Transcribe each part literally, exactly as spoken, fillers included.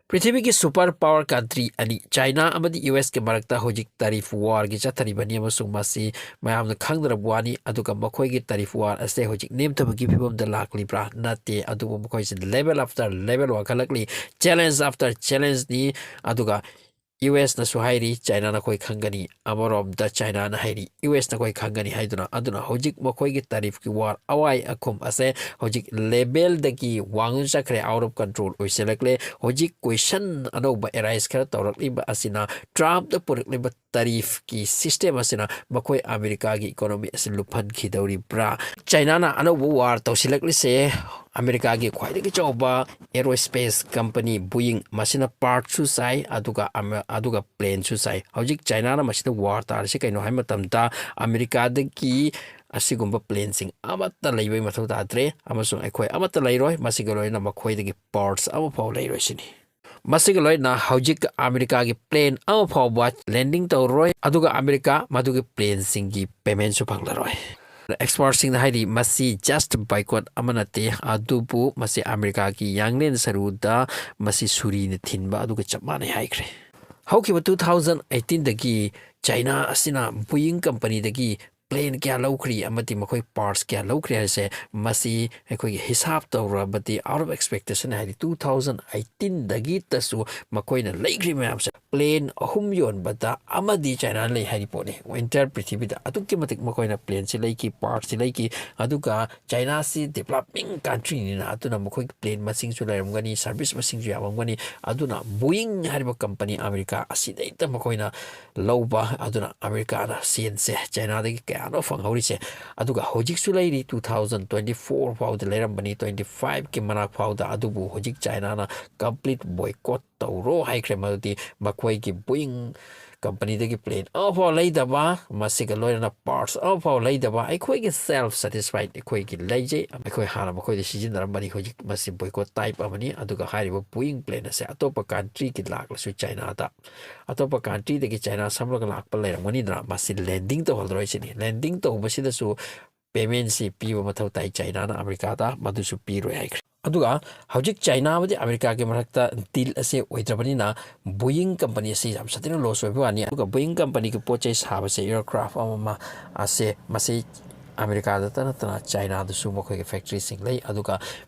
ꯄ꯭ꯔꯤꯊꯤꯕꯤꯒꯤ super power country ꯑꯅꯤ China ꯑꯃꯗꯤ U S ꯀꯤ ꯃꯔꯛꯇ ꯍꯧꯖꯤꯛ tariff war ꯒꯤ ꯆꯠꯊꯔꯤꯕꯅꯤ, ꯑꯃꯁꯨꯡ ꯃꯁꯤ ꯃꯌꯥꯝꯅ ꯈꯪꯅꯔꯕ ꯋꯥꯅꯤ꯫ ꯑꯗꯨꯒ ꯃꯈꯣꯏꯒꯤ tariff war ꯑꯁꯦ ꯍꯧꯖꯤꯛ ꯅꯦꯝꯊꯕꯒꯤ ꯐꯤꯕꯝꯗ ꯂꯥꯛꯂꯤꯕ꯭ꯔꯥ? ꯅꯠꯇꯦ, ꯑꯗꯨꯕꯨ ꯃꯈꯣꯏꯁꯤ level after level ꯋꯥꯡꯈꯠꯂꯛꯂꯤ, challenge after challenge ꯅꯤ꯫ ꯑꯗꯨꯒ U S ꯅꯁꯨ ꯍꯥꯏꯔꯤ, China ꯅꯈꯣꯏ ꯈꯪꯒꯅꯤ, ꯑꯃꯔꯣꯝꯗ China ꯅ ꯍꯥꯏꯔꯤ, U S ꯅꯈꯣꯏ ꯈꯪꯒꯅꯤ ꯍꯥꯏꯗꯨꯅ꯫ ꯑꯗꯨꯅ ꯍꯧꯖꯤꯛ ꯃꯈꯣꯏꯒꯤ tariff ꯀꯤ war, ꯑꯋꯥꯏ ꯑꯈꯨꯝ ꯑꯁꯦ ꯍꯧꯖꯤꯛ level ꯗꯒꯤ ꯋꯥꯡꯅ ꯆꯠꯈ꯭ꯔꯦ, out of control ꯑꯣꯏꯁꯤꯜꯂꯛꯂꯦ꯫ ꯍꯧꯖꯤꯛ question ꯑꯅꯧꯕ arise ꯈꯔ ꯇꯧꯔꯛꯂꯤꯕ ꯑꯁꯤꯅ, Trump ꯅ ꯄꯨꯔꯛꯂꯤꯕ tariff ꯀꯤ system ꯑꯁꯤꯅ ꯃꯈꯣꯏ ꯑꯃꯦꯔꯤꯀꯥꯒꯤ economy ꯑꯁꯤ ꯂꯨꯞꯍꯟꯈꯤꯗꯧꯔꯤꯕ꯭ꯔꯥ? China ꯅ ꯑꯅꯧꯕ war ꯇꯧꯁꯤꯜꯂꯛꯂꯤꯁꯦ ꯑꯃꯦꯔꯤꯀꯥꯒꯤ ꯈ꯭ꯋꯥꯏꯗꯒꯤ ꯆꯥꯎꯕ aerospace company Boeing, ꯃꯁꯤꯅ part ꯁꯨ ꯆꯥꯏ, ꯑꯗꯨꯒ ꯑꯃ-, ꯑꯗꯨꯒ plane ꯁꯨ ꯆꯥꯏ꯫ ꯍꯧꯖꯤꯛ China ꯅ ꯃꯁꯤꯗ war ꯇꯥꯔꯤꯁꯤ ꯀꯩꯅꯣ ꯍꯥꯏꯕ ꯃꯇꯝꯗ, ꯑꯃꯦꯔꯤꯀꯥꯗꯒꯤ ꯑꯁꯤꯒꯨꯝꯕ plane ꯁꯤꯡ ꯑꯃꯠꯇ ꯂꯩꯕꯒꯤ ꯃꯊꯧ ꯇꯥꯗ꯭ꯔꯦ, ꯑꯃꯁꯨꯡ ꯑꯩꯈꯣꯏ ꯑꯃꯠꯇ ꯂꯩꯔꯣꯏ, ꯃꯁꯤꯒ ꯂꯣꯏꯅꯅ ꯃꯈꯣꯏꯗꯒꯤ parts ꯑꯃꯐꯥꯎ ꯂꯩꯔꯣꯏ ꯁꯤꯅꯤ꯫ ꯃꯁꯤꯒ ꯂꯣꯏꯅꯅ ꯍꯧꯖꯤꯛ ꯑꯃꯦꯔꯤꯀꯥꯒꯤ plane ꯑꯃ ꯐꯥꯎꯕ landing ꯇꯧꯔꯔꯣꯏ, ꯑꯗꯨꯒ ꯑꯃꯦꯔꯤꯀꯥ ꯃꯗꯨꯒꯤ plane ꯁꯤꯡꯒꯤ payment ꯁꯨ ꯐꯪꯂꯔꯣꯏ꯫ Expert ꯁꯤꯡꯅ ꯍꯥꯏꯔꯤ, ꯃꯁꯤ just boycott ꯑꯃ ꯅꯠꯇꯦ, ꯑꯗꯨꯕꯨ ꯃꯁꯤ ꯑꯃꯦꯔꯤꯀꯥꯒꯤ ꯌꯥꯡꯂꯦꯟ ꯁꯔꯨꯗ ꯃꯁꯤ ꯁꯨꯔꯤꯅ ꯊꯤꯟꯕ ꯑꯗꯨꯒ ꯆꯞ ꯃꯥꯟꯅꯩ ꯍꯥꯏꯈ꯭ꯔꯦ꯫ ꯍꯧꯈꯤꯕ two thousand eighteen ꯗꯒꯤ China ꯑꯁꯤꯅ Boeing company ꯗꯒꯤ plane ꯀꯌꯥ ꯂꯧꯈ꯭ꯔꯤ ꯑꯃꯗꯤ ꯃꯈꯣꯏ parts ꯀꯌꯥ ꯂꯧꯈ꯭ꯔꯤ ꯍꯥꯏꯁꯦ, ꯃꯁꯤ ꯑꯩꯈꯣꯏꯒꯤ ꯍꯤꯁꯥꯞ ꯇꯧꯔꯕꯗꯤ out of expectation, ꯍꯥꯏꯗꯤ two thousand eighteen ꯗꯒꯤ ꯇꯁꯨ ꯃꯈꯣꯏꯅ ꯂꯩꯈ꯭ꯔꯤ ꯃꯌꯥꯝꯁꯦ, plane ꯑꯍꯨꯝ ꯌꯣꯟꯕꯗ ꯑꯃꯗꯤ China ꯅ ꯂꯩ ꯍꯥꯏꯔꯤ ꯄꯣꯠꯅꯤ꯫ Entire ꯄ꯭ꯔꯤꯊꯤꯕꯤꯗ ꯑꯗꯨꯛꯀꯤ ꯃꯇꯤꯛ ꯃꯈꯣꯏꯅ plane ꯁꯤ ꯂꯩꯈꯤ, parts ꯁꯤ ꯂꯩꯈꯤ, ꯑꯗꯨꯒ China ꯁꯤ developing country ꯅꯤꯅ, ꯑꯗꯨꯅ ꯃꯈꯣꯏꯒꯤ plane ꯃꯁꯤꯡꯁꯨ ꯂꯩꯔꯝꯒꯅꯤ, service ꯃꯁꯤꯡꯁꯨ ꯌꯥꯝꯃꯝꯒꯅꯤ꯫ ꯑꯗꯨꯅ Boeing ꯍꯥꯏꯔꯤꯕ company ꯑꯃꯦꯔꯤꯀꯥ ꯑꯁꯤꯗꯩꯗ ꯃꯈꯣꯏꯅ ꯂꯧꯕ, ꯑꯗꯨꯅ ꯑꯃꯦꯔꯤꯀꯥꯅ ꯁꯦꯟꯁꯦ China ꯗꯒꯤ ꯀꯌꯥꯅꯣ ꯐꯪꯍꯧꯔꯤꯁꯦ꯫ ꯑꯗꯨꯒ ꯍꯧꯖꯤꯛꯁꯨ ꯂꯩꯔꯤ, two thousand twenty four ꯐꯥꯎꯗ ꯂꯩꯔꯝꯕꯅꯤ, twenty five ꯀꯤ ꯃꯅꯥꯛ ꯐꯥꯎꯗ, ꯑꯗꯨꯕꯨ ꯍꯧꯖꯤꯛ China ꯅ complete boycott ꯇꯧꯔꯣ ꯍꯥꯏꯈ꯭ꯔꯦ꯫ ꯃꯗꯨꯗꯤ ꯃꯈꯣꯏꯒꯤ Boeing company ꯗꯒꯤ plane ꯑꯃꯐꯥꯎ ꯂꯩꯗꯕ, ꯃꯁꯤꯒ ꯂꯣꯏꯅꯅ parts ꯑꯃꯐꯥꯎ ꯂꯩꯗꯕ, ꯑꯩꯈꯣꯏꯒꯤ self satisfied, ꯑꯩꯈꯣꯏꯒꯤ ꯂꯩꯖꯩ, ꯑꯩꯈꯣꯏ ꯍꯥꯟꯅ ꯃꯈꯣꯏꯗ ꯁꯤꯖꯤꯟꯅꯔꯝꯕꯅꯤ, ꯍꯧꯖꯤꯛ ꯃꯁꯤ boycott type ꯑꯃꯅꯤ꯫ ꯑꯗꯨꯒ ꯍꯥꯏꯔꯤꯕ Boeing plane ꯑꯁꯦ ꯑꯇꯣꯞꯄ country ꯒꯤ ꯂꯥꯛꯂꯁꯨ China ꯗ, ꯑꯇꯣꯞꯄ country ꯗꯒꯤ China ꯁꯝꯂꯒ ꯂꯥꯛꯄ ꯂꯩꯔꯝꯒꯅꯤꯗꯅ, ꯃꯁꯤ landing ꯇꯧꯍꯜꯂꯔꯣꯏ ꯁꯤꯅꯤ꯫ Landing ꯇꯧꯕꯁꯤꯗꯁꯨ ꯄꯦꯃꯦꯟꯁꯤ ꯄꯤꯕ ꯃꯊꯧ ꯇꯥꯏ ꯆꯥꯏꯅꯥꯅ ꯑꯃꯦꯔꯤꯀꯥꯗ, ꯃꯗꯨꯁꯨ ꯄꯤꯔꯣꯏ ꯍꯥꯏꯈ꯭ꯔꯦ꯫ ꯑꯗꯨꯒ ꯍꯧꯖꯤꯛ ꯆꯥꯏꯅꯥ ꯑꯃꯗꯤ ꯑꯃꯦꯔꯤꯀꯥꯒꯤ ꯃꯔꯛꯇ ꯗꯤꯜ ꯑꯁꯦ ꯑꯣꯏꯗ꯭ꯔꯕꯅꯤꯅ ꯕꯣꯌꯤꯡ ꯀꯝꯄꯅꯤ ꯑꯁꯤ ꯌꯥꯝ ꯁꯥꯊꯤꯅ ꯂꯣꯁ ꯑꯣꯏꯕ ꯋꯥꯅꯤ꯫ ꯑꯗꯨꯒ ꯕꯣꯌꯤꯡ ꯀꯝꯄꯅꯤꯒꯤ ꯄꯣꯠ ꯆꯩ ꯁꯥꯕꯁꯦ, ꯑꯦꯌꯔꯀ꯭ꯔꯥꯐ ꯑꯃꯃ ꯑꯁꯦ, ꯃꯁꯤ ꯑꯃꯦꯔꯤꯀꯥꯗꯇ ꯅꯠꯇꯅ ꯆꯥꯏꯅꯥꯗꯁꯨ ꯃꯈꯣꯏꯒꯤ ꯐꯦꯛꯇ꯭ꯔꯤꯁꯤꯡ ꯂꯩ꯫ ꯑꯗꯨꯒ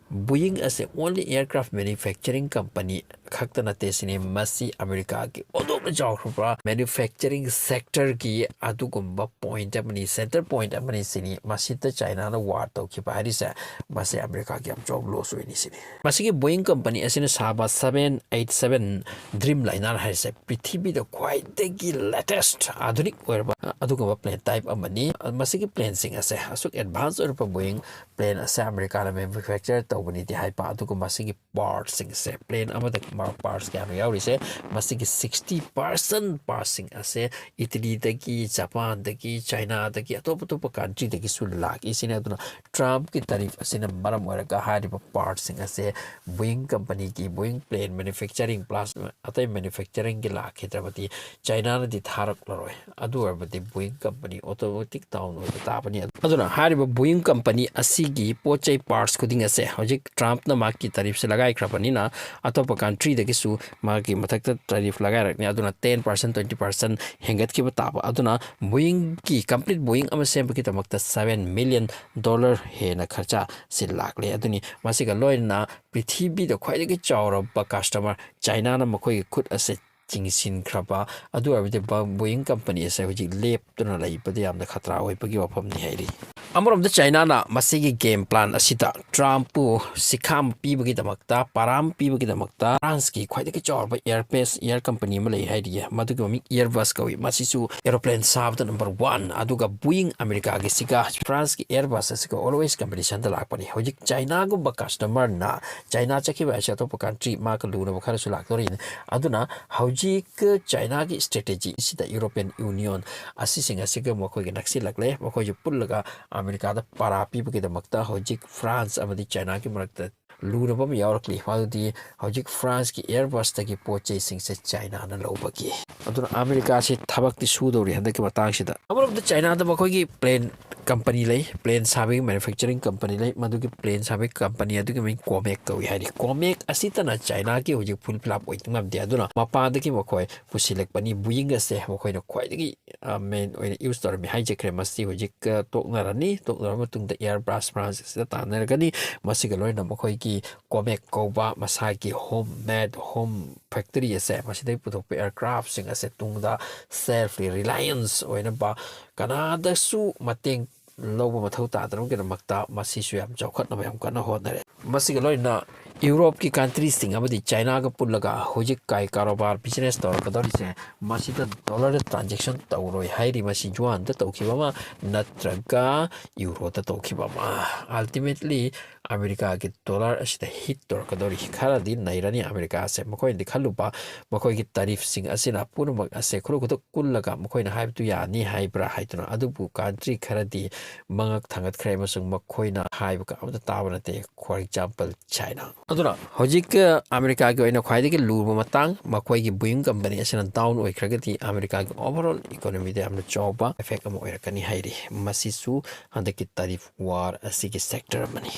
ꯕꯣꯌꯤꯡ ꯑꯁꯦ only aircraft manufacturing company ꯈꯛꯇ ꯅꯠꯇꯦ ꯁꯤꯅꯤ, ꯃꯁꯤ ꯑꯃꯦꯔꯤꯀꯥꯒꯤ ꯑꯣꯟꯊꯣꯛꯅ ꯆꯥꯎꯈ꯭ꯔꯕ manufacturing sectorꯒꯤ ꯑꯗꯨꯒꯨꯝꯕ ꯄꯣꯏꯟꯠ ꯑꯃꯅꯤ, ꯁꯦꯟꯇꯔ ꯄꯣꯏꯟꯠ ꯑꯃꯅꯤ ꯁꯤꯅꯤ꯫ ꯃꯁꯤꯗ ꯆꯥꯏꯅꯥꯅ ꯋꯥꯔ ꯇꯧꯈꯤꯕ ꯍꯥꯏꯔꯤꯁꯦ, ꯃꯁꯤ ꯑꯃꯦꯔꯤꯀꯥꯒꯤ ꯌꯥꯝ ꯆꯥꯎꯕ ꯂꯣꯁ ꯑꯣꯏꯅꯤ ꯁꯤꯅꯤ꯫ ꯃꯁꯤꯒꯤ ꯕꯣꯌꯤꯡ ꯀꯝꯄꯅꯤ ꯑꯁꯤꯅ ꯁꯥꯕ seven eight seven Dreamliner ꯍꯥꯏꯔꯤꯁꯦ ꯄ꯭ꯔꯤꯊꯤꯕꯤꯗ ꯈ꯭ꯋꯥꯏꯗꯒꯤ latest, ꯑꯥꯙꯨꯅꯤꯛ ꯑꯣꯏꯔꯕ ꯑꯗꯨꯒꯨꯝꯕ plane type ꯑꯃꯅꯤ꯫ ꯃꯁꯤꯒꯤ planeꯁꯤꯡ ꯑꯁꯦ ꯑꯁꯨꯛ advance ꯑꯣꯏꯔꯕ ꯕꯣꯌꯤꯡ plane ꯑꯁꯦ ꯑꯃꯦꯔꯤꯀꯥꯅ manufacture ꯇꯧꯕꯅꯤꯗꯤ ꯍꯥꯏꯕ, ꯑꯗꯨꯒ ꯃꯁꯤꯒꯤ partsꯁꯤꯡꯁꯦ, plane ꯑꯃꯗ parts ꯀꯌꯥꯅꯣ ꯌꯥꯎꯔꯤꯁꯦ, ꯃꯁꯤꯒꯤ sixty percent partsꯁꯤꯡ ꯑꯁꯦ ꯏꯇꯂꯤꯗꯒꯤ, ꯖꯄꯥꯟꯗꯒꯤ, ꯆꯥꯏꯅꯥꯗꯒꯤ, ꯑꯇꯣꯞ ꯑꯇꯣꯞꯄ countryꯗꯒꯤꯁꯨ ꯂꯥꯛꯏ ꯁꯤꯅꯤ꯫ ꯑꯗꯨꯅ Trumpꯀꯤ tariff ꯑꯁꯤꯅ ꯃꯔꯝ ꯑꯣꯏꯔꯒ ꯍꯥꯏꯔꯤꯕ partsꯁꯤꯡ ꯑꯁꯦ ꯕꯣꯌꯤꯡ ꯀꯝꯄꯅꯤꯒꯤ, ꯕꯣꯌꯤꯡ plane manufacturing plus ꯑꯇꯩ manufacturingꯒꯤ ꯂꯥꯛꯈꯤꯗ꯭ꯔꯕꯗꯤ ꯆꯥꯏꯅꯥꯅꯗꯤ ꯊꯥꯔꯛꯂꯔꯣꯏ꯫ ꯑꯗꯨ ꯑꯣꯏꯔꯕꯗꯤ ꯕꯣꯌꯤꯡ ꯀꯝꯄꯅꯤ automatic down ꯑꯣꯏꯕ ꯇꯥꯕꯅꯤ꯫ ꯑꯗꯨꯅ ꯍꯥꯏꯔꯤꯕ ꯕꯣꯌꯤꯡ ꯀꯝꯄꯅꯤ ꯑꯁꯤꯒꯤ ꯄꯣꯠ ꯆꯩ parts ꯈꯨꯗꯤꯡ ꯑꯁꯦ ꯍꯧꯖꯤꯛ Trumpꯅ ꯃꯥꯒꯤ tariffꯁꯦ ꯂꯒꯥꯏꯈ꯭ꯔꯕꯅꯤꯅ ꯑꯇꯣꯞꯄ countryꯗꯒꯤꯁꯨ ꯃꯥꯒꯤ ꯃꯊꯛꯇ tariff ꯂꯒꯥꯏꯔꯛꯅꯤ꯫ ꯑꯗꯨꯅ ten percent, twenty percent ꯍꯦꯟꯒꯠꯈꯤꯕ ꯇꯥꯕ꯫ ꯑꯗꯨꯅ ꯕꯣꯌꯤꯡꯒꯤ complete ꯕꯣꯌꯤꯡ ꯑꯃ ꯁꯦꯝꯕꯒꯤꯗꯃꯛꯇ seven million dollar ꯍꯦꯟꯅ ꯈꯔꯆꯥꯁꯤ ꯂꯥꯛꯂꯦ꯫ ꯑꯗꯨꯅꯤ ꯃꯁꯤꯒ ꯂꯣꯏꯅꯅ ꯄ꯭ꯔꯤꯊꯤꯕꯤꯗ ꯈ꯭ꯋꯥꯏꯗꯒꯤ ꯆꯥꯎꯔꯕ customer ꯆꯥꯏꯅꯥꯅ ꯃꯈꯣꯏꯒꯤ ꯈꯨꯠ ꯑꯁꯦ ꯆꯤꯡꯁꯤꯟꯈ꯭ꯔꯕ, ꯑꯗꯨ ꯑꯣꯏꯔꯕꯗꯤ ꯕ-, ꯕꯣꯌꯤꯡ ꯀꯝꯄꯅꯤ ꯑꯁꯦ ꯍꯧꯖꯤꯛ ꯂꯦꯞꯇꯨꯅ ꯂꯩꯕꯗ ꯌꯥꯝꯅ ꯈꯇ꯭ꯔꯥ ꯑꯣꯏꯕꯒꯤ ꯋꯥꯐꯝꯅꯤ ꯍꯥꯏꯔꯤ꯫ ꯑꯃꯔꯣꯝꯗ ꯆꯥꯏꯅꯥꯅ ꯃꯁꯤꯒꯤ game plan ꯑꯁꯤꯗ Trumpꯄꯨ ꯁꯤꯈꯥꯝ ꯄꯤꯕꯒꯤꯗꯃꯛꯇ, ꯄꯔꯥꯝ ꯄꯤꯕꯒꯤꯗꯃꯛꯇ Franceꯀꯤ ꯈ꯭ꯋꯥꯏꯗꯒꯤ ꯆꯥꯎꯔꯕ air base, air company ꯑꯃ ꯂꯩ ꯍꯥꯏꯔꯤꯌꯦ, ꯃꯗꯨꯒꯤ ꯃꯃꯤꯡ Airbus ꯀꯧꯏ꯫ ꯃꯁꯤꯁꯨ aeroplane ꯁꯥꯕꯗ number one, ꯑꯗꯨꯒ ꯕꯣꯌꯤꯡ ꯑꯃꯦꯔꯤꯀꯥꯒꯤꯁꯤꯒ Franceꯀꯤ Airbus ꯑꯁꯤꯒ always competitionꯗ ꯂꯥꯛꯄꯅꯤ꯫ ꯍꯧꯖꯤꯛ ꯆꯥꯏꯅꯥꯒꯨꯝꯕ customerꯅ, ꯆꯥꯏꯅꯥ ꯆꯠꯈꯤꯕ ꯍꯥꯏꯁꯦ ꯑꯇꯣꯞꯄ country ꯃꯥꯒ ꯂꯨꯅꯕ ꯈꯔꯁꯨ ꯂꯥꯛꯇꯣꯔꯤꯅꯤ꯫ ꯑꯗꯨꯅ ꯍꯧꯖꯤꯛ ꯆꯥꯏꯅꯥꯒꯤ strategy ꯑꯁꯤꯗ European Union ꯑꯁꯤꯁꯤꯡ ꯑꯁꯤꯒ ꯃꯈꯣꯏꯒ ꯅꯛꯁꯤꯜꯂꯛꯂꯦ꯫ ꯃꯈꯣꯏꯁꯨ ꯄꯨꯜꯂꯒ ꯑꯃꯦꯔꯤꯀꯥꯗ ꯄꯔꯥ ꯄꯤꯕꯒꯤꯗꯃꯛꯇ ꯍꯧꯖꯤꯛ France ꯑꯃꯗꯤ ꯆꯥꯏꯅꯥꯒꯤ ꯃꯔꯛꯇ ꯂꯨꯔꯕ ꯑꯃ ꯌꯥꯎꯔꯛꯂꯤ꯫ ꯃꯗꯨꯗꯤ ꯍꯧꯖꯤꯛ ꯐ꯭ꯔꯥꯟꯁꯀꯤ Airbusꯇꯒꯤ ꯄꯣꯠ ꯆꯩꯁꯤꯡꯁꯦ ꯆꯥꯏꯅꯥꯅ ꯂꯧꯕꯒꯤ꯫ ꯑꯗꯨꯅ ꯑꯃꯦꯔꯤꯀꯥꯁꯤ ꯊꯕꯛꯇꯤ ꯁꯨꯗꯧꯔꯤ ꯍꯟꯗꯛꯀꯤ ꯃꯇꯥꯡꯁꯤꯗ꯫ ꯑꯃꯔꯣꯝꯗ ꯆꯥꯏꯅꯥꯗ ꯃꯈꯣꯏꯒꯤ plane company ꯂꯩ, plane ꯁꯥꯕꯒꯤ manufacturing company ꯂꯩ꯫ ꯃꯗꯨꯒꯤ plane ꯁꯥꯕꯒꯤ company ꯑꯗꯨꯒꯤ ꯃꯃꯤꯡ COMAC ꯀꯧꯏ ꯍꯥꯏꯔꯤ꯫ COMAC ꯑꯁꯤꯇꯅ ꯆꯥꯏꯅꯥꯒꯤ ꯍꯧꯖꯤꯛ full fly up ꯑꯣꯏ ꯉꯝꯗꯦ꯫ ꯑꯗꯨꯅ ꯃꯄꯥꯟꯗꯒꯤ ꯃꯈꯣꯏ ꯄꯨꯁꯤꯜꯂꯛꯄꯅꯤ꯫ Boeing ꯑꯁꯦ ꯃꯈꯣꯏꯅ ꯈ꯭ꯋꯥꯏꯗꯒꯤ, ꯑ, main ꯑꯣꯏꯅ use ꯇꯧꯔꯝꯃꯤ ꯍꯥꯏꯖꯈ꯭ꯔꯦ꯫ ꯃꯁꯤ ꯍꯧꯖꯤꯛ, ꯑ, ꯇꯣꯛꯅꯔꯅꯤ꯫ ꯇꯣꯛꯅꯔꯕ ꯃꯇꯨꯡꯗ Airbus France ꯑꯁꯤꯗ ꯇꯥꯟꯅꯔꯒꯅꯤ꯫ ꯃꯁꯤꯒ ꯂꯣꯏꯅꯅ ꯃꯈꯣꯏꯒꯤ COMAC ꯀꯧꯕ ꯃꯁꯥꯒꯤ home made, home factory ꯑꯁꯦ, ꯃꯁꯤꯗꯒꯤ ꯄꯨꯊꯣꯛꯄ aircraftꯁꯤꯡ ꯑꯁꯦ ꯇꯨꯡꯗ self reliance ꯑꯣꯏꯅꯕ ꯀꯅꯥꯗꯁꯨ ꯃꯇꯦꯡ ꯂꯧꯕ ꯃꯊꯧ ꯇꯥꯗꯅꯕꯒꯤꯗꯃꯛꯇ ꯃꯁꯤꯁꯨ ꯌꯥꯝ ꯆꯥꯎꯈꯠꯅꯕ ꯌꯥꯝ ꯀꯟꯅ ꯍꯣꯠꯅꯔꯦ꯫ ꯃꯁꯤꯒ ꯂꯣꯏꯅꯅ ꯌꯨꯔꯣꯞꯀꯤ countryꯁꯤꯡ ꯑꯃꯗꯤ ꯆꯥꯏꯅꯥꯒ ꯄꯨꯜꯂꯒ ꯍꯧꯖꯤꯛ ꯀꯥꯏ ꯀꯥꯔꯣꯕꯥꯔ, business ꯇꯧꯔꯛꯀꯗꯧꯔꯤꯁꯦ, ꯃꯁꯤꯗ dollarꯗ transaction ꯇꯧꯔꯣꯏ ꯍꯥꯏꯔꯤ꯫ ꯃꯁꯤ yuanꯗ ꯇꯧꯈꯤꯕ ꯑꯃ ꯅꯠꯇ꯭ꯔꯒ euroꯗ ꯇꯧꯈꯤꯕ ꯑꯃ꯫ Ultimately ꯑꯃꯦꯔꯤꯀꯥꯒꯤ dollar ꯑꯁꯤꯗ hit ꯇꯧꯔꯛꯀꯗꯧꯔꯤ꯫ ꯈꯔꯗꯤ ꯅꯩꯔꯅꯤ ꯑꯃꯦꯔꯤꯀꯥꯁꯦ꯫ ꯃꯈꯣꯏꯅꯗꯤ ꯈꯜꯂꯨꯕ ꯃꯈꯣꯏꯒꯤ tariffꯁꯤꯡ ꯑꯁꯤꯅ ꯄꯨꯝꯅꯃꯛ ꯑꯁꯦ ꯈꯨꯗꯛ ꯈꯨꯗꯛ ꯀꯨꯜꯂꯒ ꯃꯈꯣꯏꯅ ꯍꯥꯏꯕꯗꯨ ꯌꯥꯅꯤ ꯍꯥꯏꯕ꯭ꯔꯥ ꯍꯥꯏꯗꯨꯅ꯫ ꯑꯗꯨꯕꯨ country ꯈꯔꯗꯤ ꯃꯉꯛ ꯊꯥꯡꯒꯠꯈ꯭ꯔꯦ ꯑꯃꯁꯨꯡ ꯃꯈꯣꯏꯅ ꯍꯥꯏꯕ ꯑꯃꯇ ꯇꯥꯕ ꯅꯠꯇꯦ꯫ For example, China꯫ ꯑꯗꯨꯅ ꯍꯧꯖꯤꯛ ꯑꯃꯦꯔꯤꯀꯥꯒꯤ ꯑꯣꯏꯅ ꯈ꯭ꯋꯥꯏꯗꯒꯤ ꯂꯨꯕ ꯃꯇꯥꯡ, ꯃꯈꯣꯏꯒꯤ Boeing company ꯑꯁꯤꯅ down ꯑꯣꯏꯈ꯭ꯔꯒꯗꯤ ꯑꯃꯦꯔꯤꯀꯥꯒꯤ overall economyꯗ ꯌꯥꯝꯅ ꯆꯥꯎꯕ effect ꯑꯃ ꯑꯣꯏꯔꯛꯀꯅꯤ ꯍꯥꯏꯔꯤ꯫ ꯃꯁꯤꯁꯨ ꯍꯟꯗꯛꯀꯤ tariff war ꯑꯁꯤꯒꯤ sector ꯑꯃꯅꯤ꯫